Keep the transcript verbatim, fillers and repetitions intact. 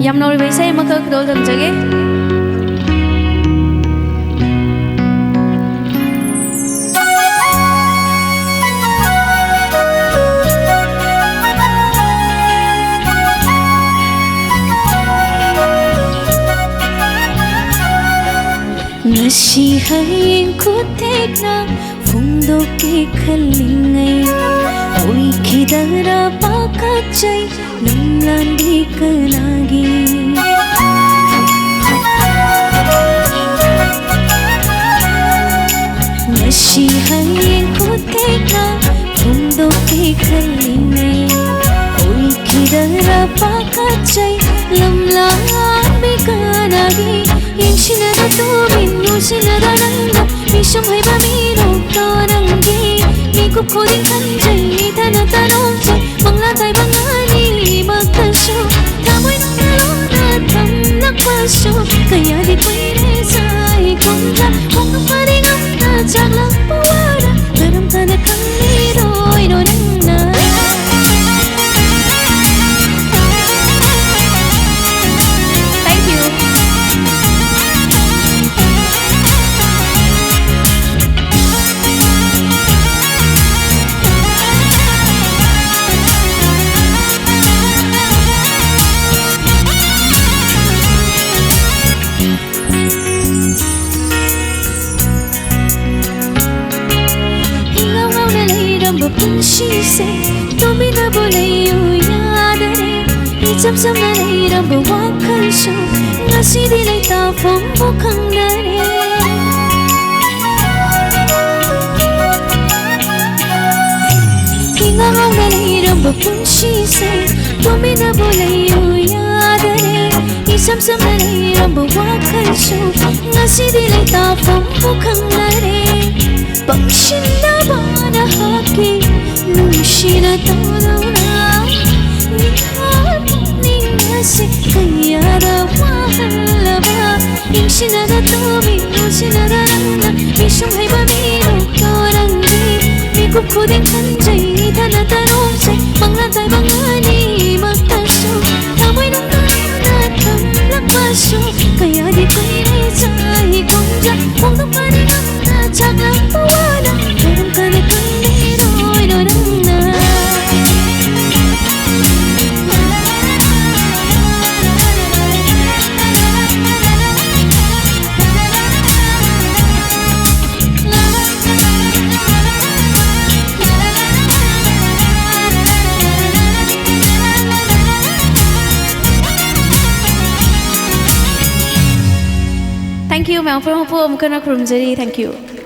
ꯌꯥꯝ ꯅꯧꯔꯤꯕ ꯏꯁꯩ ꯑꯃꯈꯛ ꯈꯨꯗꯣꯜ ꯇꯝꯖꯒꯦ꯫ ꯉꯁꯤ ꯍꯌꯦꯡ ꯈꯨꯠꯊꯦꯛꯅ ꯐꯣꯡꯗꯣꯛꯀꯦ ꯈꯜꯂꯤꯉꯩ, ꯑꯣꯏꯈꯤꯗꯔꯥ ꯄꯥꯈꯠꯆꯩ ꯂꯝꯂꯥꯟꯕꯤ ꯀꯅꯥꯒꯤ? ꯉꯁꯤ ꯍꯌꯦꯡ ꯈꯨꯠꯊꯦꯛꯅ ꯐꯣꯡꯗꯣꯛꯀꯦ ꯈꯜꯂꯤꯉꯩ, ꯑꯣꯏꯈꯤꯗꯔꯥ ꯄꯥꯈꯠꯆꯩ ꯂꯝꯂꯥꯟꯕꯤ ꯀꯅꯥꯒꯤ? ꯌꯦꯡꯁꯤꯟꯅꯗ ꯇꯨꯃꯤꯟ ꯎꯁꯤꯟꯅꯗ ꯅꯪꯅ ꯃꯤꯁꯨꯝ ꯍꯩꯕ ꯃꯤꯅꯣꯛꯇꯣ ꯅꯪꯒꯤ꯫ ꯃꯤꯀꯨꯞ ꯈꯨꯗꯤꯡ ꯈꯟꯖꯩ ꯏꯊꯟꯇ ꯅꯣꯛꯆꯩ ꯃꯪꯂꯥ ꯇꯥꯏꯕꯪ ꯑꯅꯤꯃꯛꯇꯁꯨ꯫ ꯊꯃꯣꯏ ꯅꯨꯡꯗ ꯂꯣꯟꯅ ꯊꯝꯂꯛꯄꯁꯨ ꯀꯌꯥꯗꯤ ꯀꯨꯏꯔꯦ ꯆꯥꯏꯈꯨꯝꯗ꯫ ꯍꯣꯡꯂꯛꯄꯗꯤ ꯉꯝꯅ ꯆꯥꯛꯂꯛꯄ ꯋꯥꯔ ꯀꯔꯝ ꯀꯥꯟꯗ ꯈꯪꯂꯤꯗꯣꯏꯅꯣ ꯅꯪꯅ? Thank you. ꯏꯉꯥꯎ ꯉꯥꯎꯅ ꯂꯩꯔꯝꯕ ꯄꯨꯟꯁꯤꯁꯦ ꯇꯨꯃꯤꯟꯅꯕꯨ ꯂꯩꯌꯨ ꯌꯥꯗꯔꯦ꯫ ꯏꯆꯝ ꯆꯝꯅ ꯂꯩꯔꯝꯕ ꯋꯥꯈꯜꯁꯨ ꯉꯁꯤꯗꯤ ꯂꯩꯇꯥꯐꯝꯕꯨ ꯈꯪꯗꯔꯦ꯫ ꯏꯉꯥꯎ ꯉꯥꯎꯅ ꯂꯩꯔꯝꯕ ꯄꯨꯟꯁꯤꯁꯦ ꯇꯨꯃꯤꯟꯅꯕꯨ ꯂꯩꯌꯨ ꯌꯥꯗꯔꯦ꯫ ꯏꯆꯝ ꯆꯝꯅ ꯂꯩꯔꯝꯕ ꯋꯥꯈꯜꯁꯨ ꯉꯁꯤꯗꯤ ꯂꯩꯇꯥꯐꯝꯕꯨ ꯈꯪꯗꯔꯦ꯫ ꯄꯪꯁꯤꯟꯅꯕ ꯅꯍꯥꯛꯀꯤ ꯅꯨꯡꯁꯤꯅ ꯇꯧꯗꯨꯅ ꯃꯤꯍꯥꯠ ꯄꯨꯛꯅꯤꯡ ꯑꯁꯤ ꯀꯌꯥꯗ ꯋꯥꯍꯜꯂꯕ? ꯌꯦꯡꯁꯤꯟꯅꯗ ꯇꯨꯃꯤꯟ ꯎꯁꯤꯟꯅꯗ ꯅꯪꯅ ꯃꯤꯁꯨꯝ ꯍꯩꯕ ꯃꯤꯔꯣꯛꯇꯣ ꯅꯪꯗꯤ꯫ ꯃꯤꯀꯨꯞ ꯈꯨꯗꯤꯡ ꯈꯟꯖꯩ ꯏꯊꯟꯇ ꯅꯣꯛꯆꯩ ꯃꯪꯂꯥꯟ ꯇꯥꯏꯕꯪ ꯑꯅꯤꯃꯛꯇꯁꯨ꯫ ꯊꯃꯣꯏ ꯅꯨꯡꯗ Thank you, ꯃꯌꯥꯝ ꯄꯨꯝꯅꯃꯛꯄꯨ ꯑꯃꯨꯛ ꯍꯟꯅ ꯈꯨꯔꯨꯝꯖꯔꯤ꯫ Thank you꯫